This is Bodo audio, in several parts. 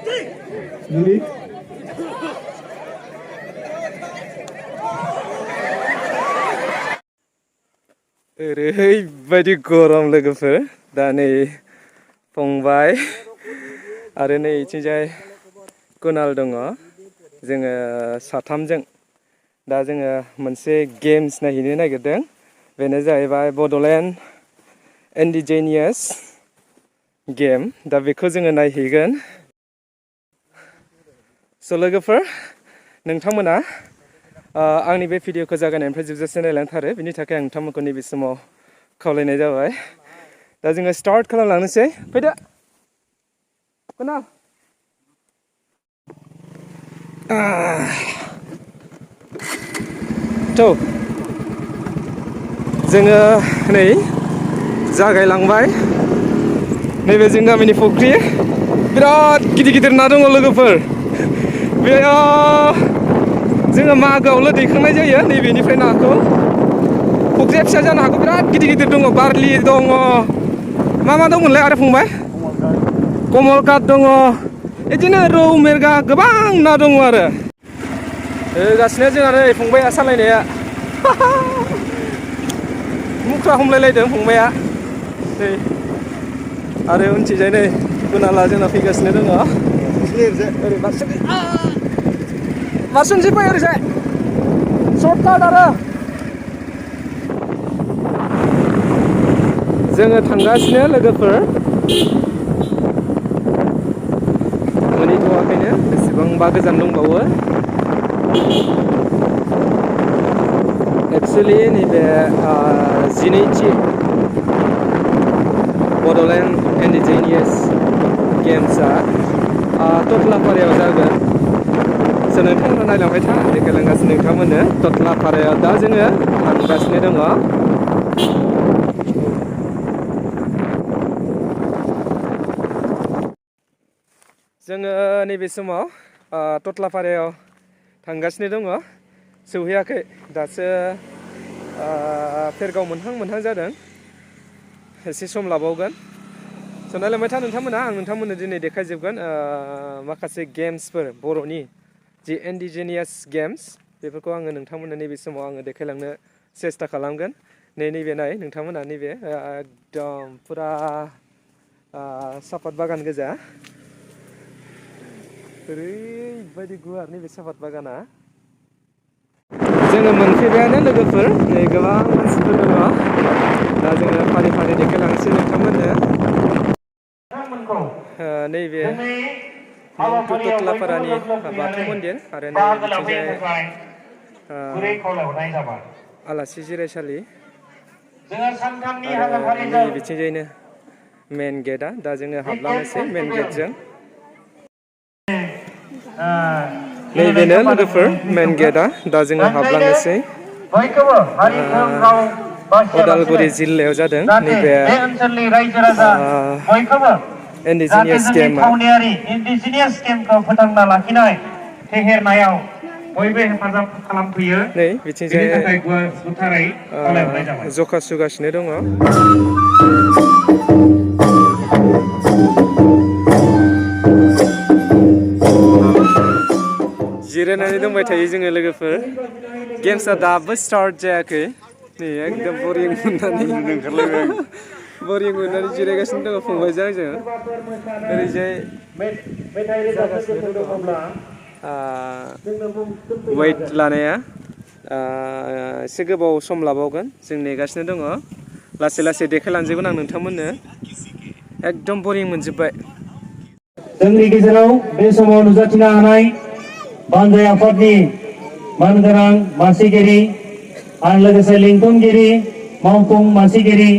Juli. ओरैबायदि गरम लोगोफोर दा नै फंबाय आरो नै इथिंजाय कुनाल दङ जोङो साथामजों दा जोङो मोनसे गेम्स नायहैनो नागिरदों बेनो जाहैबाय बड'लेण्ड इन्डिजिनियास गेम दा बेखौ जोङो नायहैगोन स' लोगोफोर नोंथांमोना आंनि बे भिडिअखौ जागायनायनिफ्राय जोबजासे नायलांथारो बिनि थाखाय आं नोंथांमोनखौ नैबे समाव खावलायनाय जाबाय दा जोङो स्टार्ट खालामलांनोसै फैदो कुनाल थ' जोङो नै जागायलांबाय नैबे जों गामिनि फुख्रि बिराद गिदिर गिदिर ना दङ लोगोफोर बेयाव जोङो मागोआवल' दैखांनाय जायो नैबेनिफ्राय नाखौ फुख्रिया फिसा जानो हागौ बिराद गिदिर गिदिर दङ बारलि दङ मा दंमोनलाय आरो फंबाय कमल काट दङ बिदिनो रौ मेरगा गोबां ना दङ आरो होगासिनो जोंहा नै फंबाया सालायनाया मुख्रा हमलायलायदों फंबाया नै आरो उनथिंजाय नै कुनाला जोंना फैगासिनो दङ ओरै बारस'नोसै फै ओरैजाय सर्टकाट आरो जोङो थांगासिनो लोगोफोर मोनहैथ'वाखैनो बेसेबांबा गोजान दंबावो एक्सुवेलि नैबे 12थि बड'लेण्ड इन्डिजिनियास गेम्सआ टटलापारायाव जागोन स' नोंथांमोना नायलांबाय था देखायलांगासिनो नोंथांमोननो टटलापारायाव दा जोङो थांगासिनो दङ जोङो नैबे समाव टटलापारायाव थांगासिनो दङ सौहैयाखै दासो फेरगाव मोनहां जादों एसे सम लाबावगोन स' नायलांबाय था नोंथांमोना आं नोंथांमोननो दिनै देखायजोबगोन माखासे गेम्सफोर बर'नि जि इन्डिजिनियास गेम्स बेफोरखौ आङो नोंथांमोननो नैबे समाव आङो देखायलांनो सेस्था खालामगोन नैबे नाय नोंथांमोना नैबे एकदम फुरा सापात बागान गोजा ओरैबायदि गुवार नैबे सापात बागाना जोङो मोनफैबायानो लोगोफोर नै गोबां मानसिफोर दङ दा जोङो फारि फारि देखायलांनोसै नोंथांमोननो नैबे टटलापारानि बाथौ मन्दिर आरो नै बिथिंजाय आलासि जिरायसालि आरो नै बिथिंजायनो मेन गेटआ दा जोङो हाबलांनोसै मेन गेटजों नैबेनो लोगोफोर मेन गेटआ दा जोङो हाबलांनोसै उदालगुरि जिल्लायाव जादों नैबे इन्डिजिनियास गेमखौ फोथांना लाखिनाय फेहेरनायाव बयबो हेफाजाब खालामफैयो नै बिथिंजाय जखा सुगासिनो दङ जिरायनानै दंबाय थायो जोङो लोगोफोर गेम्सआ दाबो स्टार्ट जायाखै नै एकदम बरिं मोननानै जिरायगासिनो दङ फंबायजों आंजों ओरैजाय जागासिनो दङ वेट लानाया एसे गोबाव सम लाबावगोन जों नेगासिनो दङ लासै लासै देखायलांजोबगोन आं नोंथांमोननो एकदम बरिं मोनजोब्बाय जोंनि गेजेराव बे समाव नुजाथिनो हानाय बानजाय आफादनि मानगोनां मासिगिरि आरो लोगोसे लिंथुमगिरि मावफुं मासिगिरि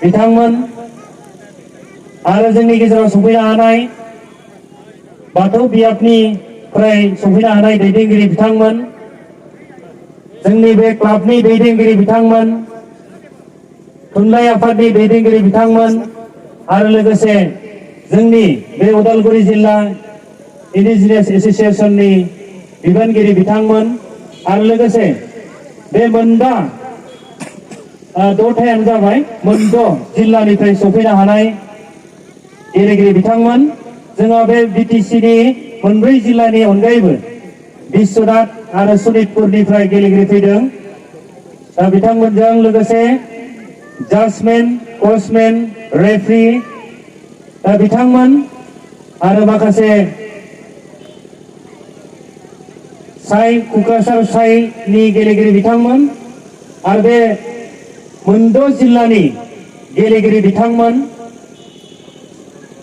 बिथांमोन आरो जोंनि गेजेराव सफैनो हानाय बाथौ बियाबनिफ्राय सफैनो हानाय दैदेनगिरि बिथांमोन जोंनि बे क्लाबनि दैदेनगिरि बिथांमोन थुनलाइ आफादनि दैदेनगिरि बिथांमोन आरो लोगोसे जोंनि बे उदालगुरि जिल्ला इन्डिजिनियास एसोसिएशननि बिबानगिरि बिथांमोन आरो लोगोसे बे मोनबा द'थायानो जाबाय मोनद' जिल्लानिफ्राय सफैनो हानाय गेलेगिरि बिथांमोन जोंहा बे बिटिसिनि मोनब्रै जिल्लानि अनगायैबो बिश्वनाथ आरो सनितपुरनिफ्राय गेलेगिरि फैदों। दा बिथांमोनजों लोगोसे जाजमेन, कचमेन, रेफ्रि दा बिथांमोन आरो माखासे साइ क'क्राझार साइनि गेलेगिरि बिथांमोन आरो बे मोनद' जिल्लानि गेलेगिरि बिथांमोन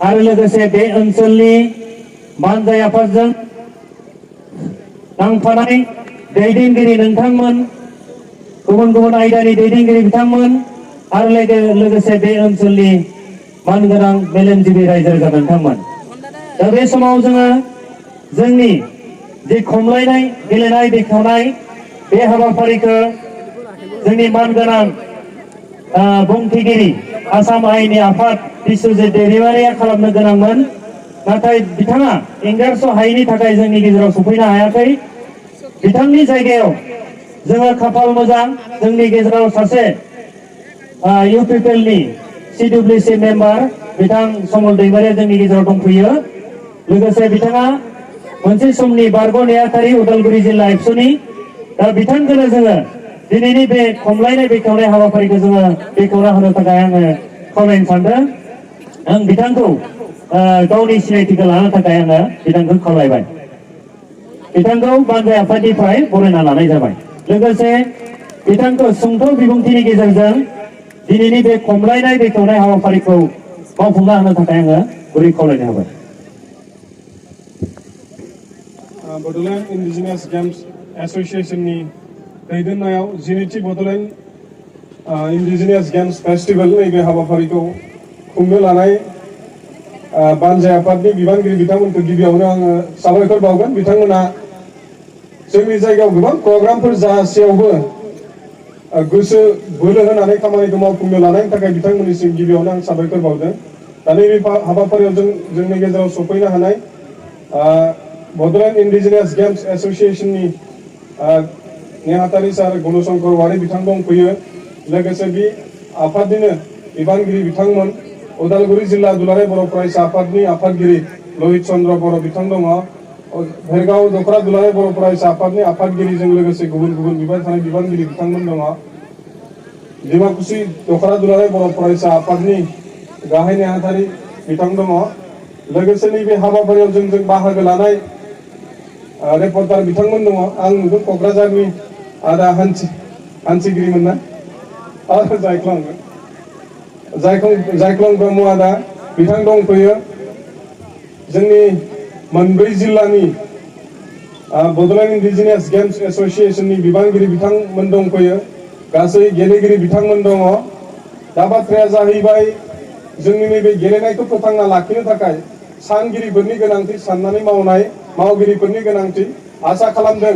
आरो लोगोसे बे ओनसोलनि बानजाय आफादजों नांफानाय दैदेनगिरि नोंथांमोन, गुबुन गुबुन आयदानि दैदेनगिरि बिथांमोन आरो लोगोसे बे ओनसोलनि मानगोनां मेलेमजिबि रायजो राजा नोंथांमोन। दा बे समाव जोङो जोंनि जे खमलायनाय गेलेनाय बेखेवनाय बे हाबाफारिखौ जोंनि मानगोनां बुंथिगिरि आसाम आइनि आफाद बिश्वजित दैमारिया खालामनो गोनांमोन, नाथाय बिथाङा एंगारस' हायैनि थाखाय जोंनि गेजेराव सफैनो हायाखै। बिथांनि जायगायाव जोङो खाफाल मोजां, जोंनि गेजेराव सासे इउपिपिएलनि CWC मेम्बार बिथां समल दैमारिया जोंनि गेजेराव दंफैयो। लोगोसे बिथाङा मोनसे समनि बारग' नेहाथारि उदालगुरि जिल्ला एबसुनि। दा बिथांखौनो जोङो दिनैनि बे खमलायनाय बेखेवनाय हाबाफारिखौ जोङो बेखेवना होनो थाखाय आङो खावलायनो सानदों। आं बिथांखौ गावनि सिनायथिखौ लानो थाखाय आङो बिथांखौ खावलायबाय। बिथांखौ बानजाय आफादनिफ्राय बरायना लानाय जाबाय। लोगोसे बिथांखौ सुंद' बिबुंथिनि गेजेरजों दिनैनि बे खमलायनाय बेखेवनाय हाबाफारिखौ मावफुंना होनो थाखाय आङो गुरै खावलायनो होबाय। बड'लेण्ड इन्डिजिनियास गेम्स एस'सिएशननि दैदेननायाव 12थि बड'लेण्ड इन्डिजिनियास गेम्स फेस्टिभेल नैबे हाबाफारिखौ खुंनो लानाय बानजाय आफादनि बिबानगिरि बिथांमोनखौ गिबियावनो आङो साबायखर बावगोन। बिथांमोना जोंनि जायगायाव गोबां प्रग्रामफोर जासेयावबो गोसो बोलो होनानै खामानिखौ मावफुंनो लानायनि थाखाय बिथांमोननिसिम गिबियावनो आं साबायखर बावदों। दा नैबे हाबाफारियाव जोंनि गेजेराव सफैनो हानाय बड'लेण्ड इन्डिजिनियास गेम्स एस'सिएशननि नेहाथारि सार गुणशंकर वारि बिथां दंफैयो। लोगोसे बे आफादनिनो बिबानगिरि बिथांमोन उदालगुरि जिल्ला दुलाराय बर' फरायसा आफादनि आफादगिरि लहित चन्द्र बर' बिथां दङ। भेरगाव दख'रा दुलाराय बर' फरायसा आफादनि आफादगिरिजों लोगोसे गुबुन गुबुन बिबान थानाय बिबानगिरि बिथांमोन दङ। डिमाकुसि दख'रा दुलाराय बर' फरायसा आफादनि गाहाय नेहाथारि बिथां दङ। लोगोसे नैबे हाबाफारियाव जोंजों बाहागो लानाय रिपर्टार बिथांमोन दङ। आं नुदों क'क्राझारनि आदा हान्थिगिरिमोन ना जायख्लं ब्रह्म आदा बिथां दंफैयो। जोंनि मोनब्रै जिल्लानि बड'लेण्ड इन्डिजिनियास गेम्स एस'सिएशननि बिबानगिरि बिथांमोन दंफैयो। गासै गेलेगिरि बिथांमोन दङ। दा बाथ्राया जाहैबाय जोंनि नैबे गेलेनायखौ फोथांना लाखिनो थाखाय सानगिरिफोरनि गोनांथि, साननानै मावनाय मावगिरिफोरनि गोनांथि। आसा खालामदों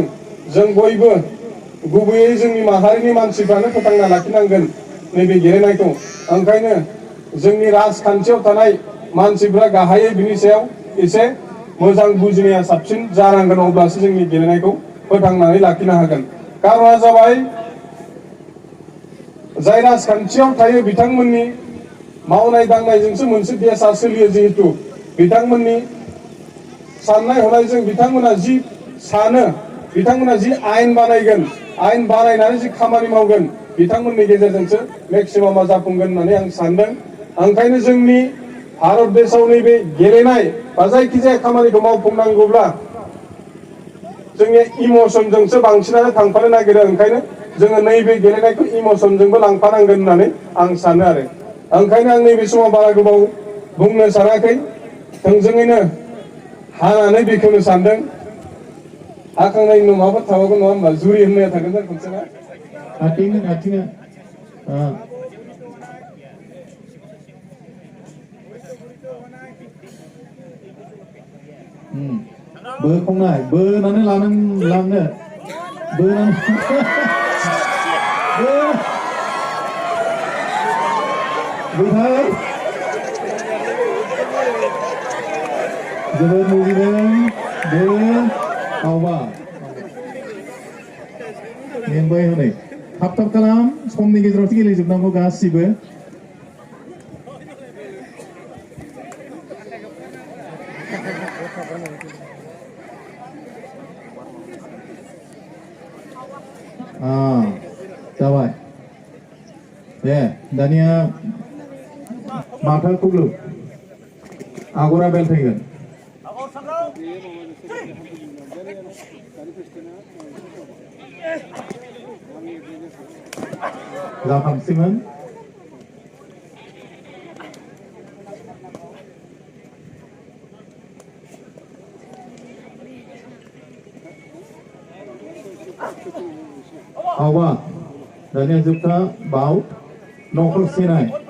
जों बयबो गुबैयै जोंनि माहारिनि मानसिफ्रानो फोथांना लाखिनांगोन नैबे गेलेनायखौ। ओंखायनो जोंनि राजखान्थियाव थानाय मानसिफ्रा गाहायै बिनि सायाव एसे मोजां बुजिनाया साबसिन जानांगोन, अब्लासो जोंनि गेलेनायखौ फोथांनानै लाखिनो हागोन। कारना जाबाय जाय राजखान्थियाव थायो बिथांमोननि मावनाय दांनायजोंसो मोनसे देशा सोलियो। जिहेतु बिथांमोननि साननाय हनायजों बिथांमोना जि सानो, बिथांमोना जि आयेन बानायगोन, आयेन बानायनानै जि खामानि मावगोन, बिथांमोननि गेजेरजोंसो मेक्सिमामा जाफुंगोन होननानै आं सानदों। ओंखायनो जोंनि भारत देशआव नैबे गेलेनाय बा जायखिजाया खामानिखौ मावफुंनांगौब्ला जोंनि इमसनजोंसो बांसिनानो थांफानो नागिरो। ओंखायनो जोङो नैबे गेलेनायखौ इमसनजोंबो लांफानांगोन होननानै आं सानो आरो। ओंखायनो आं नैबे समाव बारा गोबाव बुंनो सानाखै, थोंजोङैनो हानानै बेखेवनो सानदों। हाखांनायनि उनाव माबाफोर थाबावगोन नङा होमबा? जुरि होननाया थागोन जों खनसे ना? आथिङा बोखावनाय बोनानै लांनो बोनानै बोथार जोबोद मुजिदों। बो आवबा मेंबाय हनै थाब खालाम, समनि गेजेरावसो गेलेजोबनांगौ गासिबो। जाबाय दे दानिया माथा खुग्लु आगरा बेल फैगोन जाखांसिगोन आवबा दानिया जोबथा बाव नखर सिनाय